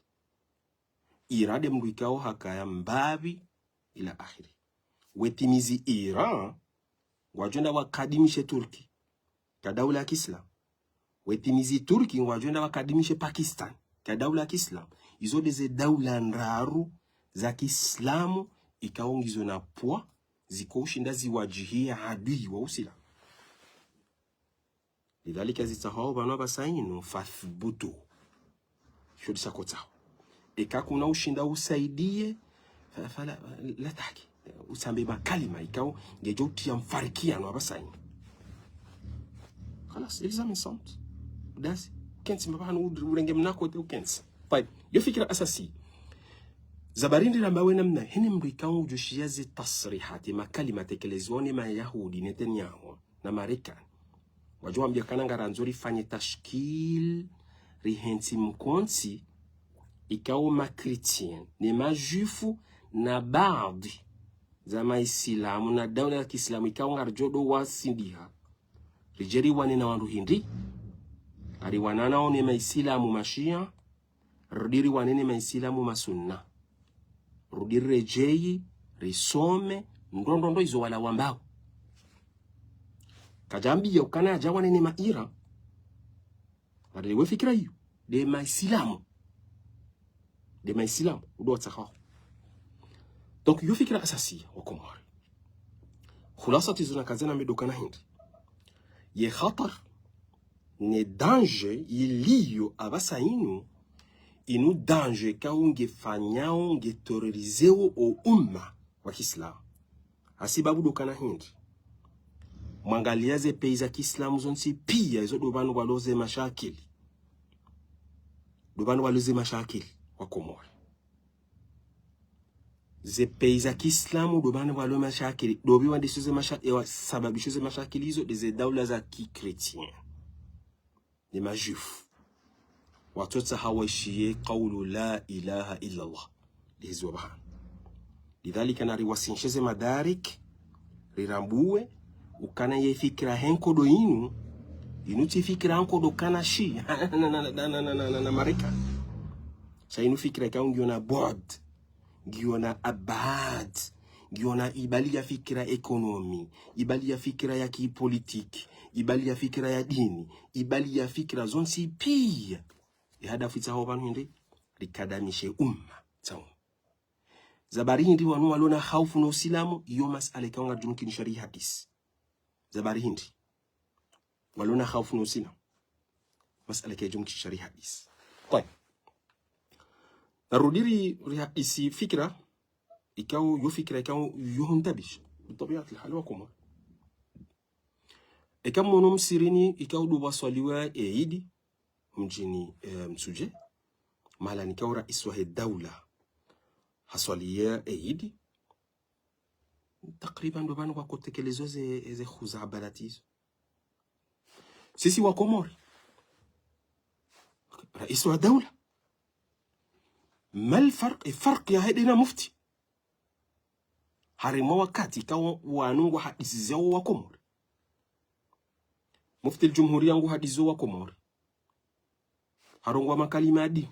Iran nde mndru ikao hakaya mbapvi ila akhiri. Wetimizi Iran, ngwadjo enda wakadimishe Turki, ka daula ya kiislamu. Wetimizi Turki, ngwadjo enda wakadimishe Pakistan, ka daula ya kiislamu. Izo nde ze daula ndraru za kiislamu, ikao ngizo na pvwa, ziko ushinda ziwadjihie adui wa usilamu. Lidhalika zitsahao pvanu apvasa inu, fathbutu. Sho ndisa kotsaho. Eka kuna ushinda usaidiye, fa-, fala, la tahki. Utsambe makalima, ikao, ngedjo utriya mfarikiano apvasa inu. Khalas, ilzam insant. Dasi, ukentsi mbapvi hanu ur-, urenge mna kote ukentsi. Tayib, yo fikira asasi. Za bari ndi ramba we namna, hene mndru ikao udjoshiya ze tasrihati, makalima yatekelezwa ne Mayahudi, Netanyahu, na Marekani. Wadjo wambia kana ngarandzo rifanye tashkil, rihentsi mkontsi, ikao ma chrétiens, ne ma juifs, na baadhi za maisilamu, na daula ya kiislamu, ikao ngaridjo do wasindiha. Ridje riwane na wandru hindri, ngariwananao ne maisilamu mashia, rudi riwane ne maisilamu masunna. Rudi riredjeyi, risome, ndrongoo ndo izo wala wambao. Kadjambiya ukana yadja wane ne ma Iran. Ngarilewe fikira iyo. Nde maisilamu. Nde maisilamu. Udo watsahao. Donc, yo fikira asasi wa Komori. Khulasa tizo na kazena medo kana hindri. Ye khatar ne danger iliyo apvasa inu, inu danger ikao ngefanyao, nge terroriseo o umma wa kiislamu. Hasibabu ndo kana hindri. Mwangaliya ze pays za kiislamu zontsi piya, izo ndo pvanu pvwalo ze mashakili. Ndo pvanu pvwalo ze mashakili wa Komori. Ze pays za kiislamu ndo pvanu pvwalo mashakili. Ndo pvi wandishizo ze masha-, ewa sababishizo ze mashakili izo, nde ze daula za ki chrétiens. Ne ma juifs. Watsotsaha waishiye kaulu la ilaha illa Allah. Lezi wa pvahanu. Lidhalika nariwasinshe ze madarik, rirambuwe, ukana ye fikira he nkodo inu, inu tsi fikira nkodo kana shi, na, na, na Marekani. Sha inu fikira ikao ngiyo na bu'd, ngiyo na ab'ad, ngiyo na ibali ya fikira économie, ibali ya fikira ya kipolitique, ibali ya fikira ya dini, ibali ya fikira zontsi piya. Ye hadafu itsaho pvanu hindri, rikadamishe umma, tsawo. Za bari hindri wanu walo na khaufu no usilamu, iyo masala ikao ngaridjo mkinisha rihadisi. Za bari hindri walo na khaufu no usilamu. Masala ikao ngaridjo mkinisha rihadisi. Tayib. Narudi ri-, rihadisi fikira, ikao yo fikira, ikao yo huntabisha. Bitabiatil hal wa Komori. Eka mwono msihirini, ikao ndo pvwaswaliwa e idi, mdjini, eh, Mtsudje. Mahala nikao rais wahe daula haswaliya e idi. Takriban ndo pvanu pvwakotekelezwa ze, ze khuzabalati izo. Sisi wa Komori. Rais wa daula. Mal farq, e farq yahe nde na mufti. Harimwa wakati ikao wanu ngwahadisizo wa Komori. Mufti al-Jumhuriya nguhadisizo wa Komori. Harongowa makalima ya dini.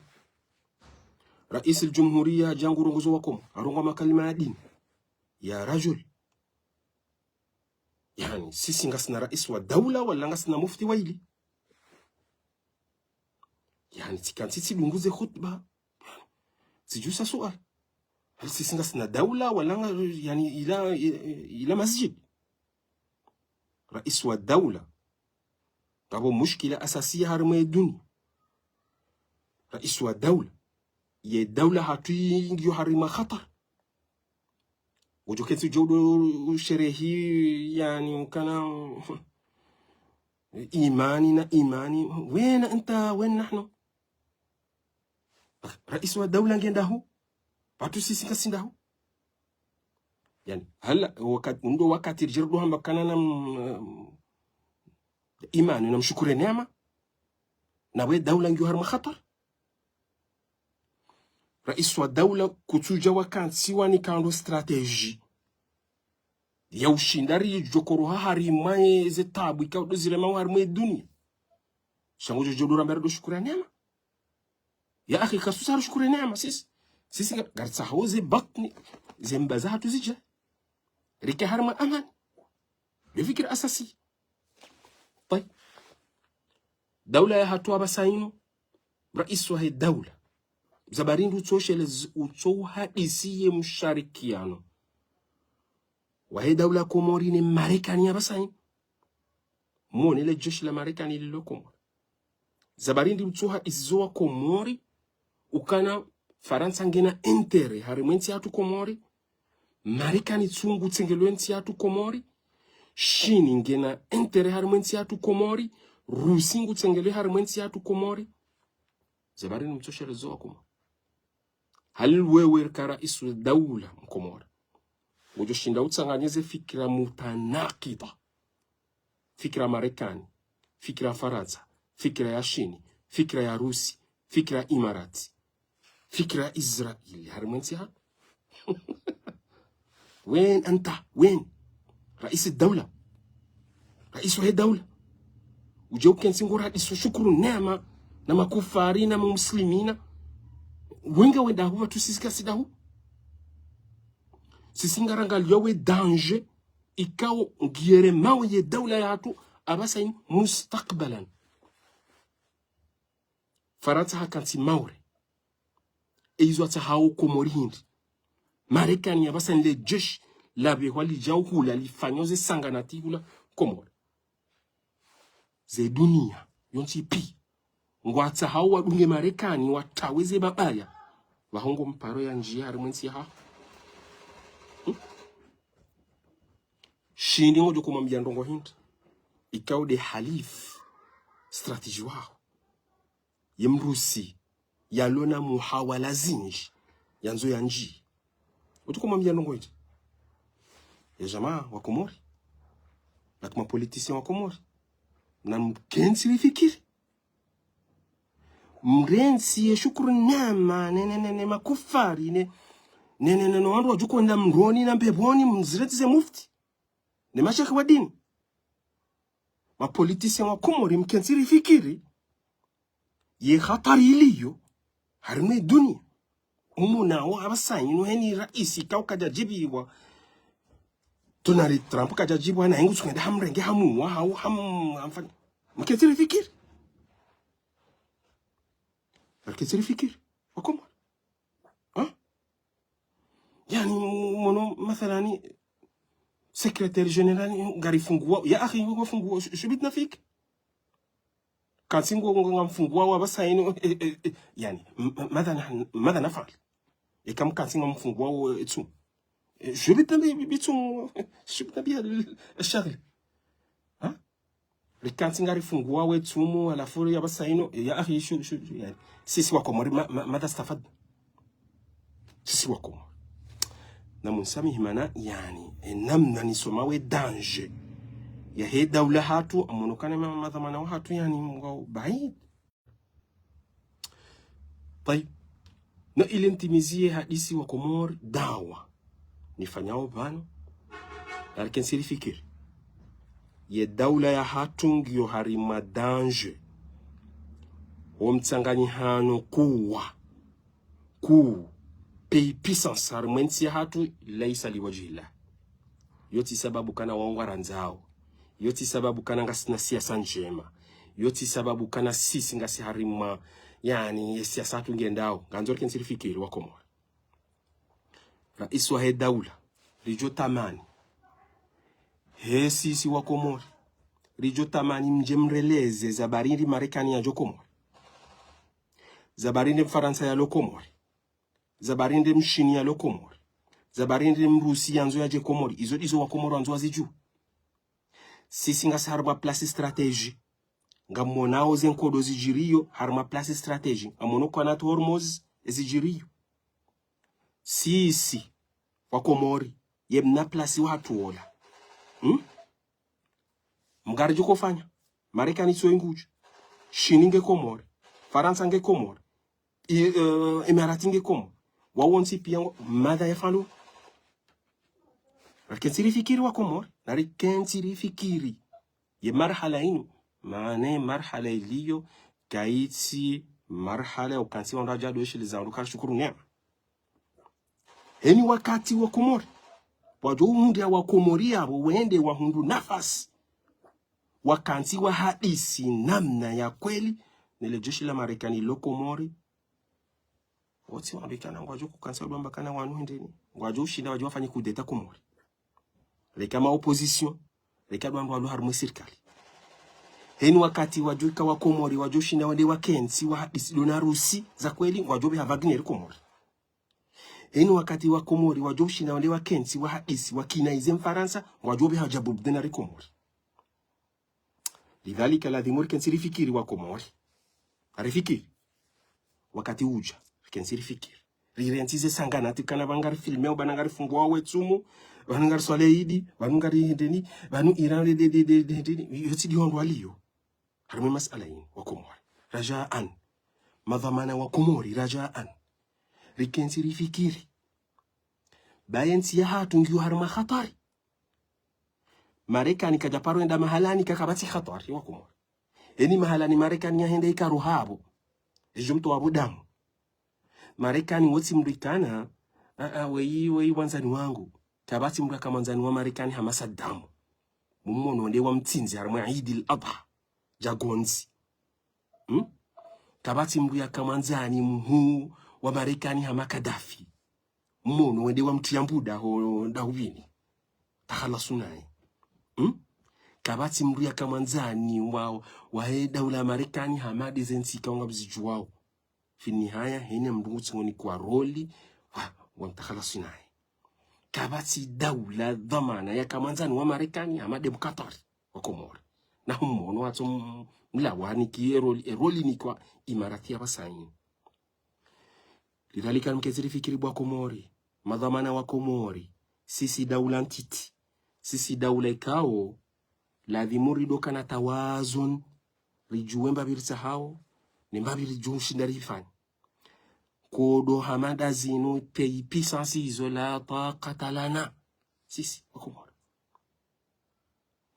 Rais al-Jumhuriya dja ngurongozo wa Komori. Harongowa makalima ya dini. Ya rajul. Yaani, sisi ngasina rais wa daula, wala ngasina mufti waili. Yaani, tsika ntsi tsidunguze khutba. Tsidjusa suala. Hali sisi ngasina daula, wala nga, yaani, ila, ila masjid. Rais wa daula. Ngapvo mushkila asasiya harimwa ye dunia. Rais wa daula. Ye daula hatru ngiyo harimwa khatar. Udjo kentsi udjo do sherehi, yaani, ukana imani na imani. Wena anta, wena nahnu. Rais wa daula nge ndahu. Pvatsu sisi ngasi ndahu. Yaani, hala, wakati, undo wakati ridjeri do hamba kana na, mm, imani na mshukure neema. Na we daula ngiyo harimwa khatar. Rais wa daula kutsudja wakantsi wanika ndo stratégie ya ushinda ridjokoroha harimwa ye ze tabu ikao ndo ziremao harimwa ye dunia. Sha ngudjo djo do ramba ridjo shukura neema. Ya akhi, kasusa rishukure neema, sisi. Sisi nga-, ngaritsaho ze batni, ze mba zahatru zidje. Rike harimwa amani. Ndo fikira asasi. Tayib. Daula yahatru apvasa inu, rais wahe daula. Za bari ndi utsoshelez-, utsouhadisiye msharikiano wahe daula Komori ne Marekani apvasa inu. Mwone le jeshi la Marekani lilo Komori. Za bari ndi utsouhadisizo wa Komori, ukana Farantsa ngena intérêt harimwa entsi yahatru Komori, Marekani tsu ngutsengeleo entsi yahatru Komori, Shini ngena intérêt harimwa entsi yahatru Komori, Rusi ngutsengeleo harimwa entsi yahatru Komori. Ze habari ni mtsoshelezo wa Komori. Hali wewe rika rais wa daula Mkomori, ngudjo shinda utsanganye ze fikira mutanakida. Fikira Marekani, fikira Farantsa, fikira ya Shini, fikira ya Rusi, fikira Imarati, fikira Israeli harimwa entsi yahatru. Wen anta, wen. Rais daula. Rais wa daula. Udje ukentsi ngo radiso shukuru neema na makufari na muslimina. Wenge wenda huwa tu sisi kasi dahu. Sisi ngarangalio we danger ikao ngiyeremao ye daula yahatru apvasa ini mustakbalan. Farantsa hakantsi Maore. E izo atsahao Komori hindri. Marekani apvasa ini le jeshi lapvehwa lidjao hula lifanyao ze sanganati hula Komori. Ze dunia yontsi pi. Ngwatsahao wadunge Marekani watrawe ze babaya. Pvaho ngo mparo ya ndjia harimwa entsi yahaho. Hmm? Shindi ngodjo kumwambia ndrongo hindri. Ikao nde halifu stratégie waho. Ye Mrusi yalona muhawala zinji yandzo yandji. Utuko mwambia ndrongo hindri. Ya jamaa wa Komori. Na kuma politiciens wa Komori. Na mkentsi rifikiri. Mrentsi ye shukuru neema, ne, ne, ne, ne makufari, ne, ne, ne, ne, no wandru wadjo kwenda mroni na mbepvoni, mzirentsi ze mufti. Ne mashekhe wa dini. Ma politiciens wa Komori mkentsi rifikiri. Ye hatwari iliyo harimwa e dunia. Umu nawo apvasa inu heni raisi kao kadjadjibiwa. Donald Trump kadjadjibiwa na ingu tsukenda hamrenge hamuwa hau ham-, hamfanya. Mkentsi rifikiri. Mkentsi rifikiri. Wa Komori. Ha? Yaani, mwono, mathalani, secrétaire général, ngarifunguwa, ya akhi, ngarifunguwa, shu-, shubit nafik. Kantsi ngo, ngo, ngamfunguwa, apvasa inu, eh, eh, eh, yaani, m-, m-, madha na, madha nafal. Eka mkantsi ngamfunguwa, eh, tsu. Eh, shubit nabi, bi-, bitsu, shubit nabi al-, al-shaghli. Ha? Rikantsi ngarifunguwa we tsumu, halafu ya apvasa inu, ya akhi, shu-, shu-, shu-, yaani. Sisi wa Komori, ma-, ma-, madha stafadna. Sisi wa Komori. Na munisamihi mana, yaani, e namna nisoma we danger. Ya he daula hatru, amono kana ma-, madhwamana wahatru, yaani, mwa baid. Tayib. No ili ntimizie hadisi wa Komori dawa. Nifanyao pvanu. Narikentsi rifikiri. Ye daula yahatru ngiyo harimwa danger. Wo mtsanganyihano kuwa. Ku. Pays puissance harimwa entsi yahatru laysa liwajhillah. Yo tsi sababu kana wao ngwarandzao. Yo tsi sababu kana ngasina siasa ndjema. Yo tsi sababu kana sisi ngasi harimwa, yaani, ye siasa hatru ngendao. Ngandzo rikentsi rifikiri wa Komori. Raisi wa he daula. Ridjo tamani. He sisi wa Komori. Ridjo tamani mdje mreleze za habari hindri Marekani yadjo Komori. Za habari hindri Mfarantsa yalo Komori. Za habari hindri Mshini yalo Komori. Za habari hindri Mrusi yandzo yadje Komori. Izo ndizo wa Komori wandzo wazidjuwe. Sisi ngasi harimwa place stratégique. Ngamonao ze nkodo zidjiriyo harimwa place stratégique. Ngamono Qanat Hormuz ezidjiriyo. Sisi wa Komori. Ye mna place wahatru wola. Hmm? Mngaridjo kofanya. Marekani tso ingudjo. Shini nge Komori. Farantsa nge Komori. I, eh, Emirati nge Komori. Wawontsi pia ngo, madha ya falo. Narikentsi rifikiri wa Komori. Narikentsi rifikiri. Ye marhala inu. Mana ye marhala iliyo. Kayitsi marhala ya ukantsi wandru wadja ndo eshili za wandru kari shukuru neema. Heni wakati wa Komori. Wadjo uhundria wa Komori yapvo wende wahundru nafasi. Wakantsi wahadisi namna ya kweli, ne le jeshi la Marekani lo Komori. Wotsi wambia kana ngwadjo kukantsi wadjo wamba kana wanu hindrini. Ngwadjo ushinda wadjo wafanye coup d'État Komori. Reka ma opposition, reka wandru walo harimwa sirikali. Heni wakati wadjo ika wa Komori, wadjo shinda wende wakentsi wahadisi do na Rusi, za kweli, ngwadjo pveha Wagner Komori. Heni wakati wa Komori, wadjo shinda wende wakentsi wahadisi, wakina ize Mfarantsa, ngwadjo pveha Djaboub Dena ri Komori. Lidhalika, ladhimu rikentsi rifikiri wa Komori. Arifikiri. Wakati udja, rikentsi rifikiri. Rirentsi ze sangana, tsi kana pvanu ngari filmé, pvanu ngari fungwa wetsumu, pvanu ngari swalé idi, pvanu ngari hindrini, pvanu Iran, de, de, de, de, hindrini, yotsi di hondro aliyo. Harimwa masala yinu, wa Komori. Rajaan. Madhwamana wa Komori, rajaan. Rikentsi rifikiri. Ba yentsi yahatru ngiyo harimwa hatwari. Marekani kadja paro enda mahalani kakapvatsi hatwari wa Komori. Heni mahalani Marekani yahenda ikaru hapvo. Ejo mtru wapvo damu. Marekani wotsi mdru ikana, a, a, weyi, weyi wandzani wangu. Kapvatsi mdru aka mwandzani wa Marekani hama Saddam. Mumwono nde wa mtsindzi harimwa Eid al-Adha. Djagondzi. Hmm? Kapvatsi mdru yaka mwandzani mhuu wa Marekani hama Kadhafi. Mumwono wende wa mtriya mbuda ho ndahuvini. Takhalasu naye. Hmm? Kapvatsi mdru yaka mwandzani wa, wahe daula ya Marekani hama de ze ntsi ikao ngapvo zidjuwao. Fi nihaya, heni mdru ngutsi ngoni kwa roli, wa, wa mtakhalasu naye. Kapvatsi daula dhwamana yaka mwandzani wa Marekani hama de mkatwari wa Komori. Na humwono watso m-, mlawani ki e roli, e roli ni kwa Imarati ya pvasa yinu. Lidhalika, mkentsi rifikiri bwa Komori, madhwamana wa Komori, sisi daula ntiti, sisi daula ikao, ladhimu rido kana tawazun, ridjuwe mbapvi ritsahao, ne mbapvi ridjo shinda rifanye. Kodo hama da zinu, pays puissance izo la taqata lana. Sisi, wa Komori.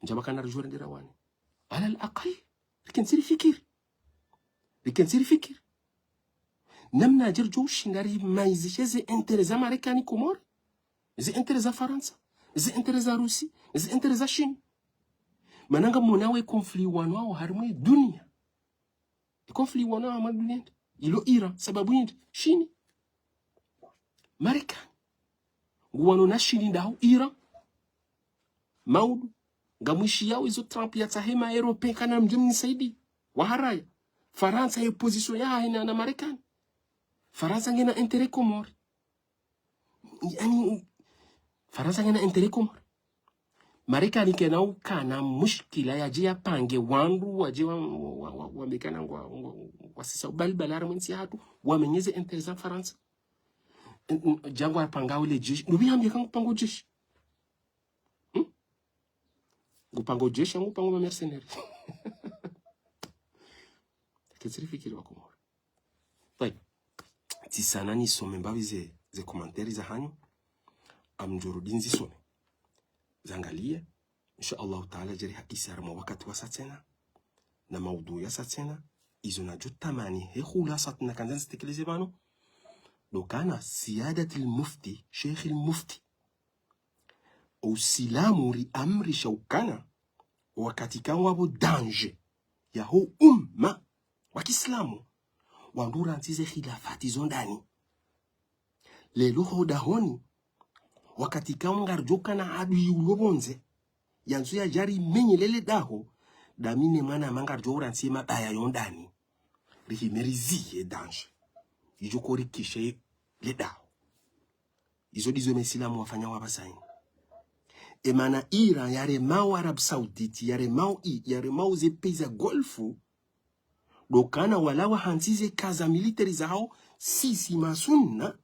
Ndjama kana ridjo rendera wani. Ala al-aqal, rikentsi rifikiri. Rikentsi rifikiri. Namnadje ridjo shinda rimaizishe ze intérêt za Marekani Komori. Ze intérêt za Farantsa. Ze intérêt za Rusi. Ze intérêt za Shini. Mana ngamwonao e conflit wanu wao harimwa e dunia. E conflit wanu wao harimwa e dunia ndi. Ilo Iran, sababu yindi. Shini. Marekani. Nguwano na Shini ndahu Iran. Maudu. Ngamwishiyao izo Trump yatsahe ma Européens kana mdje mnisaidi. Waharaya. Farantsa ye position yahahe na, na Marekani. Farantsa ngena intérêt Komori. Yaani, Farantsa ngena intérêt Komori. Marekani kena ukana mushkila yadje yapange wandru wadje wa, wa, wa, wa, wambe kana ngwa, ngwa, ngwa sisa ubalibali harimwa entsi yahatru, wamenye ze intérêt za Farantsa. N-, n-, djangu apanga ule jeshi. Ndopvi hambia ka ngupanga ujeshi. Hmm? Ngupanga ujeshi, ngupanga ma mercenaires. Ketsiri fikiri wa Komori. Tayib. Tsisana nisome mbapvi ze, ze commentaires zahanyu. Ngamdjo rudi nizisome. Zangaliye. Insha Allahu Taala, djeri hadisi harimwa wakati wasa tsena. Na maudhu yasa tsena. Izo nadjo tamani he khulasa tsena kandza nizitekeleze pvanu. Ndo ukana, Siyadatil Mufti, Sheikh al Mufti. Usilamu uriamrisha ukana, wakati ka ngwapvo danger yaho umma wa kiislamu, wandru urantsi ze khilafati zo ndani. Leo ho dahoni, wakati ka ngaridjo kana adui ulo pvondze, yandzo yadje yarimenye lele daho, ndami ne mwanama ngaridjo urantsi ye mabaya yo ndani. Rihime riziye danger. Idjo korikishe le daho. Izo ndizo mesilamu wafanya wapvasa yinu. Emana Iran yaremao Arabie Saoudite, yaremao i, yaremao ze pays za Golfe, ndo ukana wala wahantsi ze kaza militaire zaho, sisi masunna,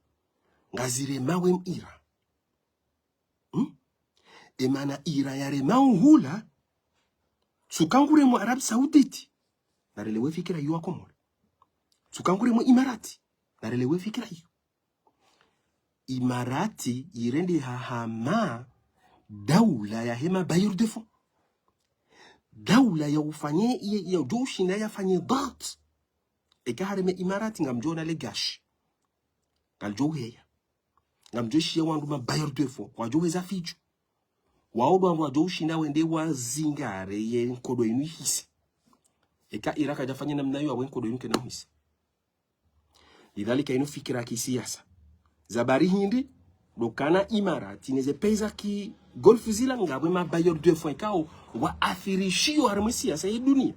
ngaziremao em Iran. Hmm? Emana Iran yaremao hula, tsuka nguremao Arabie Saoudite, narelewe fikira iyo wa Komori. Tsuka nguremao Imarati, narelewe fikira iyo. Imarati irendeha hama daula yahe ma bailleurs de fonds. Daula ya ufanye, ya, yadjo ushinda yafanye dhat. Eka hareme Imarati ngamdjo ona le gashi. Ngalidjo uheya. Ngamdjo shiya wandru ma bailleurs de fonds. Wadjo uheza fidjo. Wao ndo wandru wadjo ushinda wende wazingare ye nkodo inu ihise. Eka Iran kadjafanya namna iyo, awe nkodo inu kena uhise. Lidhalika inu fikira ya kisiyasa. Za bari hindri, ndo ukana Imarati, neze pays za ki Golfe zila ngapvo ma bailleurs de fonds ikao, ngwaathirishiyo harimwa siyasa ye dunia.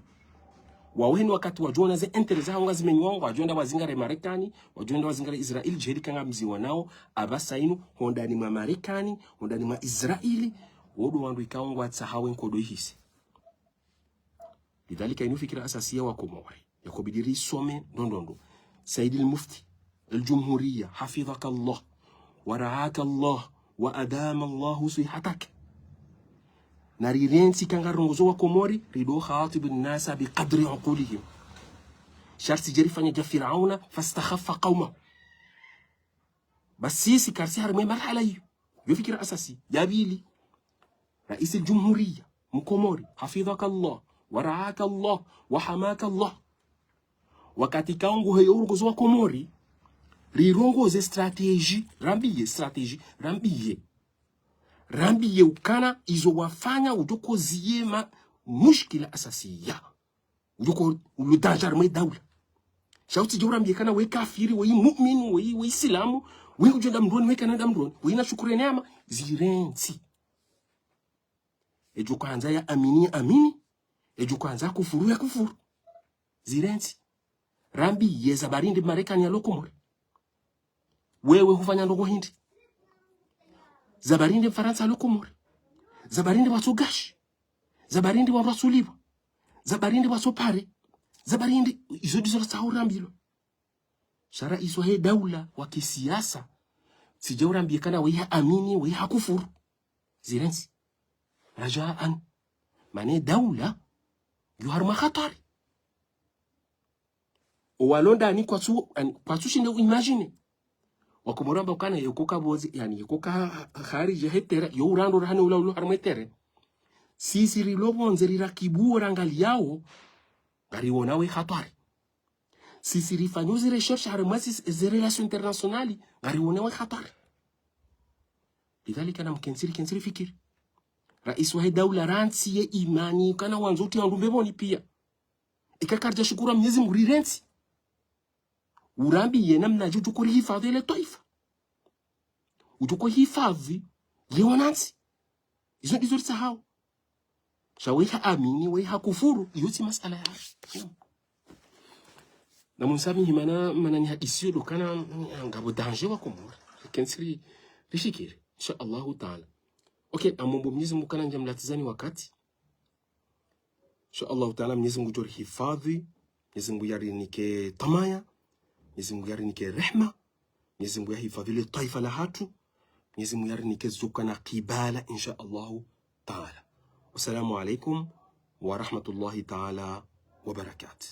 Wawo heni wakati wadjo ona ze intérêt zahawo ngazimenywao, wadjo enda wazingare Marekani, wadjo enda wazingare Israeli, djeli ka ngamziwonao apvasa inu, hondani mwa Marekani, hondani mwa Israeli, wo ndo wandru ikao ngwatsahao ye nkodo ihise. Lidhalika inu fikira asasiya wa Komori, yakobidi risome ndo ndo ndo. Sayyid al-Mufti al-Jumhuriya, hafidhaka Allah, wa ra'aka Allah, wa adama Allahu sihatak. Narirentsi ka ngarongozo wa Komori, rido khatibu an-nasa bi qadri uqulihim. Sha ritsidje rifanye dja Firauna, fastakhaffa qawmahu. Basi sisi karisi harimwa ye marhala iyo. Yo fikira asasi. Ya pvili. Raisi al-Jumhuriya, Mkomori, hafidhaka Allah, wa ra'aka Allah, wa hamaka Allah. Wakati ikao nguheyo urongozi wa Komori, rirongoze stratégie, rambiye stratégie, rambiye. Rambiye ukana izo wafanya udjo koziye ma mushkila asasiya. Udjo ko ulo danger mwe daula. Sha utsidje urambiye kana we kafiri, we mu'min, we, we Islamu, we udjo enda mdroni, we kana enda mdroni, we na shukuru neema, zirentsi. Edjo kwandza ya amini, ya amini. Edjo kwandza ya kufuru, ya kufuru. Zirentsi. Rambiye za barindi Marekani yalo Komori. Wewe hufanya ndrongo hindri? Za barindi Mfarantsa yalo Komori. Za barindi watso gashi. Za barindi wandru watso lipvwa. Za barindi watso pare. Za barindi, izo ndizo ritsaho urambilwa. Sha raisi wahe daula wa kisiasa, tsidje urambiye kana we ha amini, we ha kufuru. Zirentsi. Rajaan. Mana ye daula yo harimwa hatwari. Owalo ndani kwatsu, an-, kwatsu shinde u imaginer. Wakomori wamba ukana yeko ka pvondze, yaani yeko ka ha-, ha-, harije he terrain, yo urando rahane ula ulo harimwa ye terrain. Sisi rilo pvondze rirakibu rangaliyao, ngariwonao ye hatwari. Sisi rifanyo zi recherche harimwa zi, zi relations internationales, ngariwonao ye hatwari. Lidhalika namkentsi rikentsi rifikiri. Raisi wahe daula rantsi ye imani, kana wandzo uti wandru mbepvoni piya. Eka karidja shukuru Mwenyezi Mungu rirentsi. Urambiye namnadje udjo korihifadhwi le twaifa. Udjo kohifadhwi le wanantsi. Izo ndizo ritsahao. Sha we ha amini, we ha kufuru, iyo tsi masala ya. Namunisamihi mana, mana ni hadisi yo ndo kana, mm, ngapvo danger wa Komori. Kentsi ri, rifikiri. Insha Allahu Ta'ala. Okay, namombe Mwenyezi Mungu kana ndjamlatizani wakati. Insha Allahu Ta'ala, Mwenyezi Mungu ngudjo rihifadhwi, Mwenyezi Mungu yarinike tamaya, Mwenyezi Mungu yarinike rehma, Mwenyezi Mungu yahifadhwi le twaifa lahatru, Mwenyezi Mungu yarinike zuka na kibala, insha Allahu Ta'ala. Wassalamu alaikum wa rahmatullahi Ta'ala wa barakatuh.